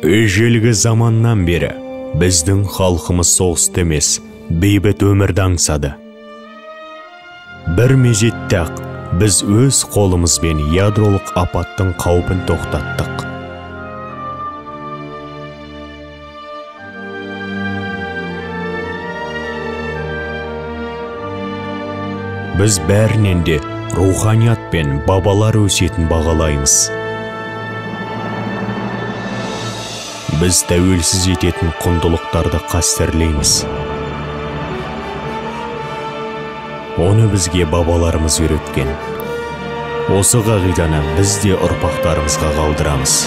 Ежелгі заманнан бері біздің халқымыз соғысты емес, бейбіт өмірді аңсады. Бір мезетте-ақ біз өз қолымызбен ядролық апаттың қаупін тоқтаттық. Біз бәрінен де руханият пен бабалар өсиетін бағалаймыз. Біз тәуелсіз ететін құндылықтарды қастерлейміз. Оны бізге бабаларымыз үйреткен. Осы қағиданы біз де ұрпақтарымызға қалдырамыз.